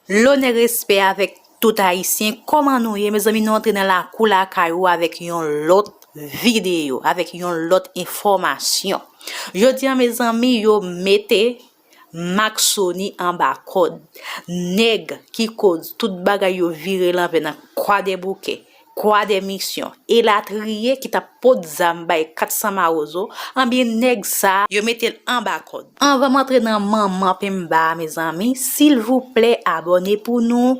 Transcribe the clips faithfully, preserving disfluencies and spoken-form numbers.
Lonè, respè avèk tout Ayisyen. Kòman nou ye, mezanmi? Nou antre nan lakou lakay ou avèk yon lòt videyo, avèk yon lòt enfòmasyon. Jodi a, mezanmi, yo mete Maksoni anba kòd. Nèg ki koz tout bagay yo vire lanvè nan Kwadèboukè, Kwadèmisyon, elatriye, ki t ap pot zam bay kat san Mawozo, anbyen, nèg sa a, yo mete l anba kòd. Anvan m antre nan manman penba a, mezanmi, silvouplè, abòne pou nou,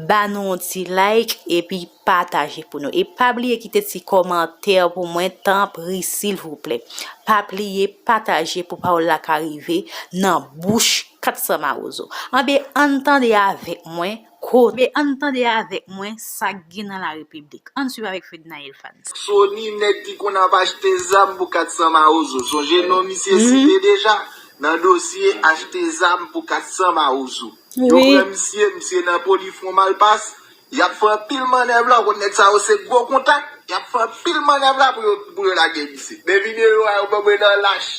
ba nou yon ti like, epi pataje pou nou. E pa bliye kite ti kòmantè pou mwen, tanpri, silvouplè. Pa bliye pataje pou pawòl la ka rive nan bouch kat san Mawozo. Anben, ann tande avèk mwen, ko-, anben, ann tande avèk mwen sa k gen nan Larepiblik. Ann swiv avèk Fednaelle Fans. Sony, nèg ki konn ap achte zam pou kat san Mawozo. Sonje non misye site deja nan dosye achte zam pou kat san Mawozo. Yo pran misye, misye nan Polifwon Malpas. Y ap fè anpil mannèv la, ou konn nèg sa yo se gwo kontak. Y ap fè anpil mannèv la pou yo, pou yo lage misye. Men videyo a yo ban mwen nan lach.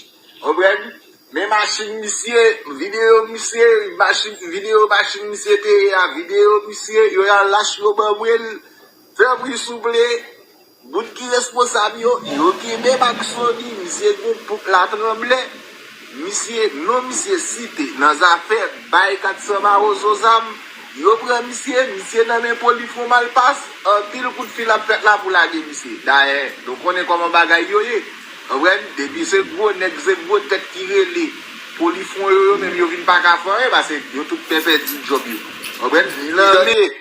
Konprann? Men machin misye, videyo misye, machin, videyo machin misye te ye a, videyo misye, yo nan lach yo ban mwen l. Tanpri souple, moun ki responsab yo, yo kenbe Maksoni, misye gon pouk la tranble. Misye, non misye site nan zafè bay kat san Mawozo zam. Yo pran misye, misye nan men Polifwon Malpas, anpil kout fil ap fèt la pou lage misye. Dayè, nou konnen kòman bagay yo ye. Konprann? Depi se gwo nèg, se gwo tèt ki rele Polifwon yo, yo menm yo vin pa ka fè anyen, paske yo tout pè pèdi djòb yo. Konprann? Li nan men,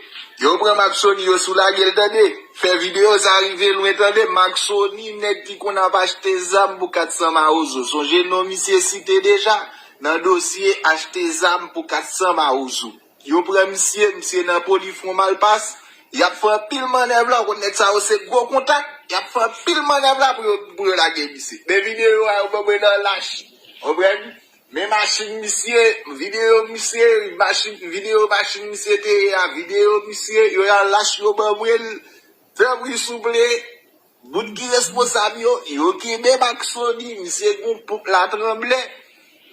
yo pran Maksoni, yo sou lage l, tande. Fè videyo sa rive lwen, tande. Maksoni, nèg ki konn ap achte zam pou kat san Mawozo. Sonje non misye site deja nan dosye achte zam pou kat san Mawozo. Yo pran misye, misye nan Polifwon Malpas. Y ap fè anpil mannèv la, ou konn nèg sa yo se gwo kontak. Y ap fè anpil mannèv la pou yo, pou yo lage misye. Men videyo a yo ban mwen nan lach. Konprann? Men machin misye, videyo misye, machin, videyo machin misye te ye a, videyo misye, yo nan lach yo ban mwen l. Tanpri souple, moun ki responsab yo, yo kenbe Maksoni, misye gon pouk la tranble.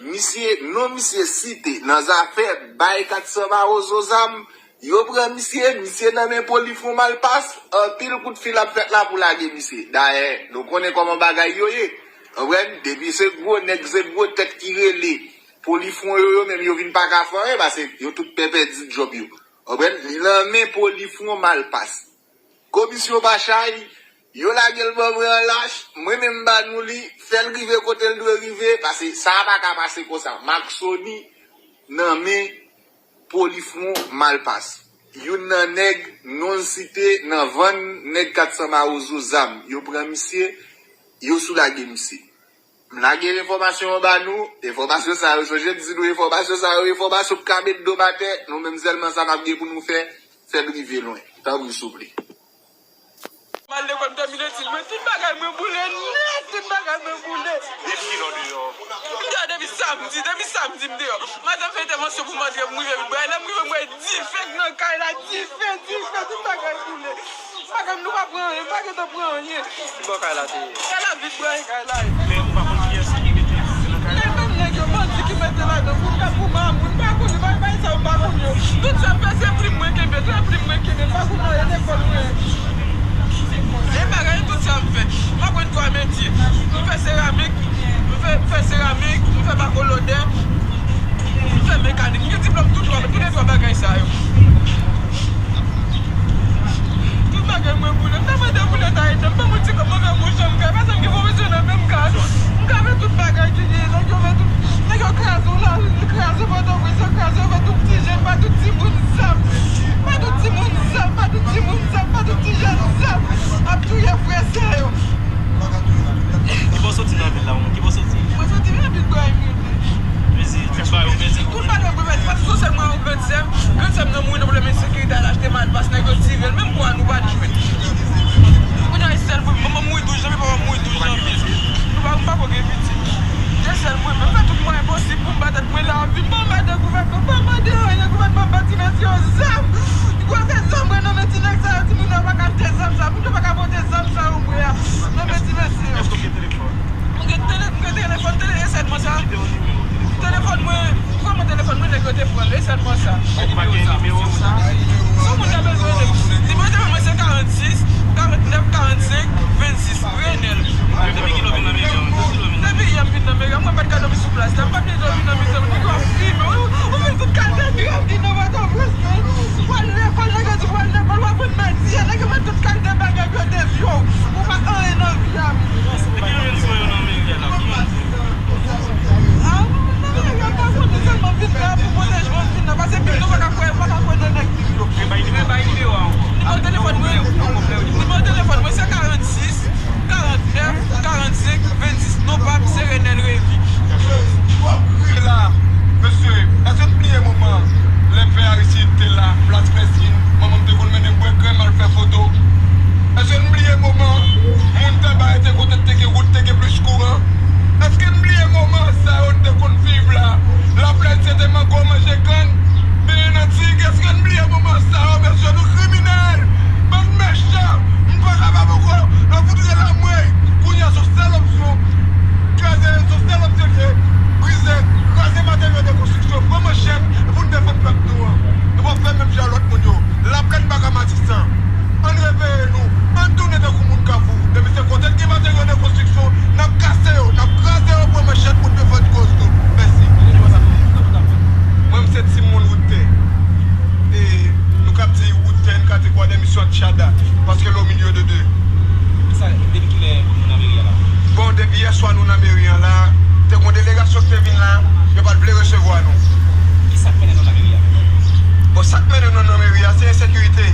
Misye, non misye site nan zafè bay kat san Mawozo zam. Yo pran misye, misye nan men Polifwon Malpas, anpil kout fil ap fèt la pou lage misye. Dayè, nou konnen kòman bagay yo ye. Konprann? Depi se gwo nèg, se gwo tèt ki rele Polifwon yo, yo menm yo vin pa ka fè anyen, paske yo tout pè pèdi djòb yo. Konprann? Li nan men Polifwon Malpas. Komisyon pa chay, yo lage l ban mwen an lach, mwen menm m ba nou li, fè l rive kote l dwe rive, paske sa a pa ka pase konsa. Maksoni nan men Polifwon Malpas. Youn nan nèg non l site nan vann nèg kat san Mawozo zam. Yo pran misye, yo sou lage misye. M lage enfòmasyon an ba nou. Enfòmasyon sa yo, sonje m di nou, enfòmasyon sa yo, enfòmasyon k ka met do m atè. Nou menm sèlman sa n ap gen pou nou fè, fè n rive lwen. Tanpri souple. M al lekòl, m tèmine etid mwen, tout bagay mwen boule nèt, tout bagay mwen boule. Depi kilè w deyò? M deyò depi samdi, depi samdi m deyò. Madanm fè entèvansyon pou m antre, m rive, m bwè, lè m rive, m wè dife k nan kay la, dife, dife, tout bagay boule. Bagay m nou pa pran anyen, m pa gentan pran anyen. Ki bò kay la te ye? Kay la vit, bwè, kay la. Men ou pa konn kiyès ki mete nan kay la? E menm nèg yo, bandi ki mete ladan pou, pou mamoun, m pa konn, bagay sa yo m pa konn yo. Tout sa m fè se plim mwen kenbe, se plim mwen kenbe, m pa konn anyen, lekòl mwen. E bagay tout sa m fè. M aprann twa metye. M fè seramik, m fè, m fè seramik, m fè bako lodè, m fè mekanik. M gen diplòm tout twa, tout lè twa bagay sa yo. Tout bagay mwen boule. M ta mande pou Leta ede m. Ban mwen ti kòb mwen fè pou chanm kay. Paske m gen pwofesyonèl menm ka. M ka fè tout bagay ki gen. Nèg yo fè tout. Nèg yo kraze w lari, kraze Pòtoprens, yo kraze, yo fè tout ti jèn, ba tout timoun zam. Ba tout timoun zam, ba tout timoun zam, ba tout ti jèn zam. Ap touye frè sè yo. Ki bò soti nan vil la, ou? Ki bò soti? Mwen soti nan vil Brahim. Mezi, tout bagay ou mezi. Tout bagay mwen mezi. Paske sou sèl mwen yon grenn sè m. Grenn sè Sa k mennen nou nan meri a, se ensekirite.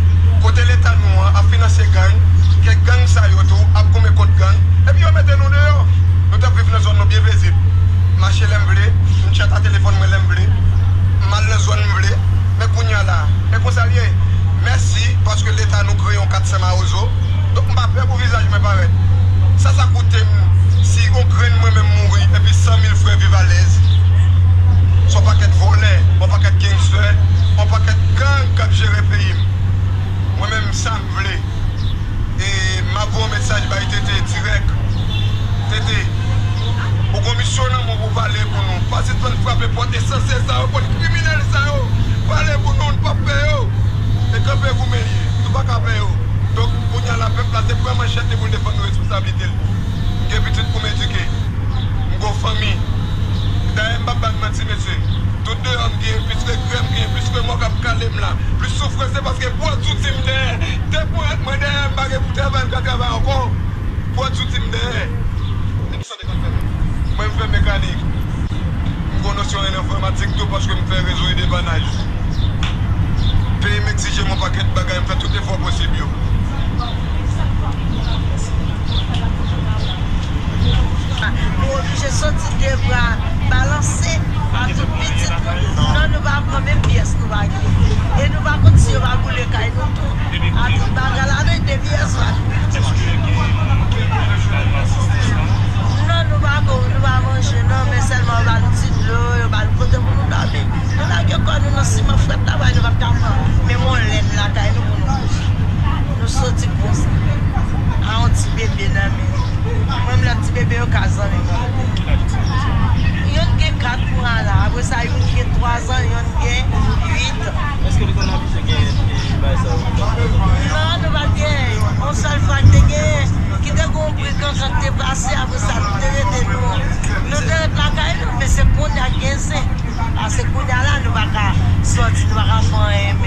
Kote Leta nou an ap finanse gang, kèk gang sa yo tou ap goumen kont gang, epi yo mete nou deyò. Nou t ap viv nan zòn nou byen pezib. M mache lè m vle, m tchat a telefòn mwen lè m vle, m al nan zòn m vle. Men kounye a la, e konsa l ye. Mèsi, paske Leta nou kreye yon kat Sè Mawozo. Donk, m pa pè pou vizaj mwen parèt. Sa sa koute m si yon grenn mwen menm mouri epi san mil frè viv alèz? Se yon pakèt vòlè, yon pakèt gangstè, yon pakèt gang k ap jere peyi m. Mwen menm, sa m vle. E m ap voye yon mesaj bay Tete dirèk. Tete, ou gon misyon nan men w pou w pale pou nou. Pa sispann frape pòt esansyèl sa yo, pòt kriminèl sa yo. Pale pou nou, nou p ap pè yo. E kanpe goumen l ye. Nou pa ka pè yo. Donk, kounye a la, pèp la, se pran manchèt li pou l defann responsablite l. M gen pitit pou m edike. M gon fanmi. Dayè, m p ap ba n manti, mesye. Tout deyò m gen, plis regrè m gen, plis remò k ap kale m la, plis soufrans, se paske pwòt zouti m dèyè. Te pwòt mwen dèyè, m pa gen pou travay, m ka travay ankò. Pwòt zouti m dèyè. E kisa w te konn fè menm? Mwen, m fè mekanik. M gen nosyon an enfòmatik tou paske m fè rezo e depannaj. Peyi m egzije m yon pakèt bagay, m fè tout efò posib yo. Nou oblije soti de bra balanse a tout pitit nou. Non, nou pa pran menm pyès, nou pa gen. E nou pa konn si yo pa boule kay nou tou. A tout bagay la, nou de pyès la. Non, nou pa ko, nou pa manje, non, men sèlman yo ba nou ti dlo, yo ba nou kote pou nou dòmi. Nou lage kò nou nan siman frèt la, bay nou pa t ka pran menm yon lèn lakay nou pou nou manje. Nou soti konsa. A yon ti bebe nan men nou. Mwen, m lè ti bebe yo ka zanmi mwen. Youn gen kat mwa la, apre sa, youn gen twa zan, youn gen uit. Èske nou konn abitye gen, e, bagay sa yo? Non, nou pa t gen. Yon sèl fwa ki te gen, ki te gen yon bri kankan ki te pase, apre sa, nou te rete, nou, nou te ret lakay nou, men se kounye a k gen zen. Paske kounye a la, nou pa ka sòti, nou pa ka fè anyen,